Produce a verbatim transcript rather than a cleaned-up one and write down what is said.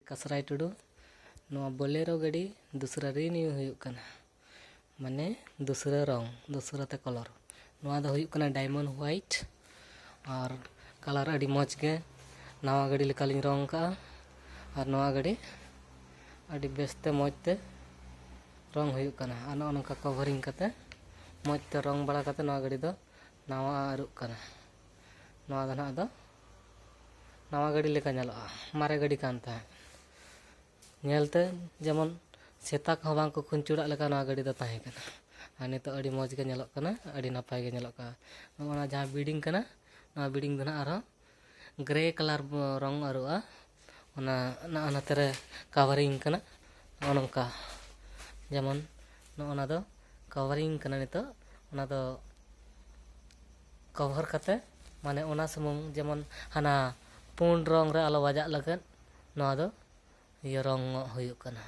ᱠᱟᱥᱨᱟᱭ ᱴᱩᱰᱩ᱾ ᱱᱚᱣᱟ ᱵᱳᱞᱮᱨᱳ ᱜᱟᱹᱰᱤ ᱫᱩᱥᱨᱟ ᱨᱤᱱᱤᱭᱩ ᱦᱩᱭᱩᱜ ᱠᱟᱱᱟ, ᱢᱟᱱᱮ ᱫᱩᱥᱨᱟ ᱨᱚᱝ, ᱫᱩᱥᱨᱟ ᱛᱮ ᱠᱟᱞᱟᱨ᱾ ᱱᱚᱣᱟ ᱫᱚ ᱦᱩᱭᱩᱜ ᱠᱟᱱᱟ ᱰᱟᱭᱢᱚᱱᱰ ᱦᱳᱣᱟᱭᱤᱴ, ᱟᱨ ᱠᱟᱞᱟᱨ ᱟᱹᱰᱤ ᱢᱚᱡᱽ ᱜᱮ, ᱱᱟᱣᱟ ᱜᱟᱹᱰᱤ ᱞᱮᱠᱟᱞᱤᱧ ᱨᱚᱝ ᱟᱠᱟᱫᱼᱟ᱾ ᱟᱨ ᱱᱚᱣᱟ ᱜᱟᱹᱰᱤ ᱟᱹᱰᱤ ᱵᱮᱥᱛᱮ ᱢᱚᱡᱽ ᱛᱮ ᱨᱚᱝ ᱦᱩᱭᱩᱜ ᱠᱟᱱᱟ᱾ ᱟᱨ ᱱᱚᱜᱼᱚ ᱱᱚᱝᱠᱟ ᱠᱚᱵᱷᱟᱨᱤᱝ ᱠᱟᱛᱮ, ᱢᱚᱡᱽ ᱛᱮ ᱨᱚᱝ ᱵᱟᱲᱟ ᱠᱟᱛᱮ ᱱᱚᱣᱟ ᱜᱟᱹᱰᱤ ᱫᱚ ᱱᱟᱣᱟ ᱟᱹᱨᱩᱜ ᱠᱟᱱᱟ᱾ ᱱᱚᱣᱟ ᱫᱚ ᱱᱟᱦᱟᱜ ᱫᱚ ᱱᱟᱣᱟ ᱜᱟᱹᱰᱤ ᱞᱮᱠᱟ ᱧᱮᱞᱚᱜᱼᱟ, ᱢᱟᱨᱮ ᱜᱟᱹᱰᱤ ᱠᱟᱱ ᱛᱟᱦᱮᱸᱫ᱾ ᱧᱮᱞᱛᱮ ᱡᱮᱢᱚᱱ ᱥᱮᱛᱟ ᱠᱚᱦᱚᱸ ᱵᱟᱝ ᱠᱚ ᱠᱷᱩᱧᱪᱩᱲᱟᱜ ᱞᱮᱠᱟ ᱱᱚᱣᱟ ᱜᱟᱹᱰᱤ ᱫᱚ ᱛᱟᱦᱮᱸ ᱠᱟᱱᱟ᱾ ᱟᱨ ᱱᱤᱛᱚᱜ ᱟᱹᱰᱤ ᱢᱚᱡᱽ ᱜᱮ ᱧᱮᱞᱚᱜ ᱠᱟᱱᱟ, ᱟᱹᱰᱤ ᱱᱟᱯᱟᱭ ᱜᱮ ᱧᱮᱞᱚᱜ ᱠᱟᱱᱟ᱾ ᱱᱚᱜᱼᱚ ᱱᱟ ᱡᱟᱦᱟᱸ ᱵᱤᱰᱤᱝ ᱠᱟᱱᱟ, ᱱᱚᱣᱟ ᱵᱤᱰᱤᱝ ᱫᱚ ᱱᱟᱦᱟᱜ ᱟᱨᱦᱚᱸ ᱜᱨᱮ ᱠᱟᱞᱟᱨ ᱨᱚᱝ ᱟᱹᱨᱩᱜᱼᱟ᱾ ᱚᱱᱟ ᱱᱚᱜᱼᱚ ᱱᱚᱛᱮ ᱨᱮ ᱠᱟᱵᱷᱟᱨᱤᱝ ᱠᱟᱱᱟ, ᱱᱚᱜᱼᱚ ᱱᱚᱝᱠᱟ᱾ ᱡᱮᱢᱚᱱ ᱱᱚᱜᱼᱚ ᱱᱟ ᱫᱚ ᱠᱟᱵᱷᱟᱨᱤᱝ ᱠᱟᱱᱟ ᱱᱤᱛᱚᱜ᱾ ᱚᱱᱟ ᱫᱚ ᱠᱚᱵᱷᱟᱨ ᱠᱟᱛᱮ, ᱢᱟᱱᱮ ᱚᱱᱟ ᱥᱩᱢᱩᱝ ᱡᱮᱢᱚᱱ ᱦᱟᱱᱟ ᱯᱩᱸᱰ ᱨᱚᱝ ᱨᱮ ᱟᱞᱚ ᱵᱟᱡᱟᱜ ᱞᱟᱹᱜᱤᱫ ᱱᱚᱣᱟ ᱫᱚ ᱤᱭᱟᱹ ᱨᱚᱝᱚᱜ ᱦᱩᱭᱩᱜ ᱠᱟᱱᱟ᱾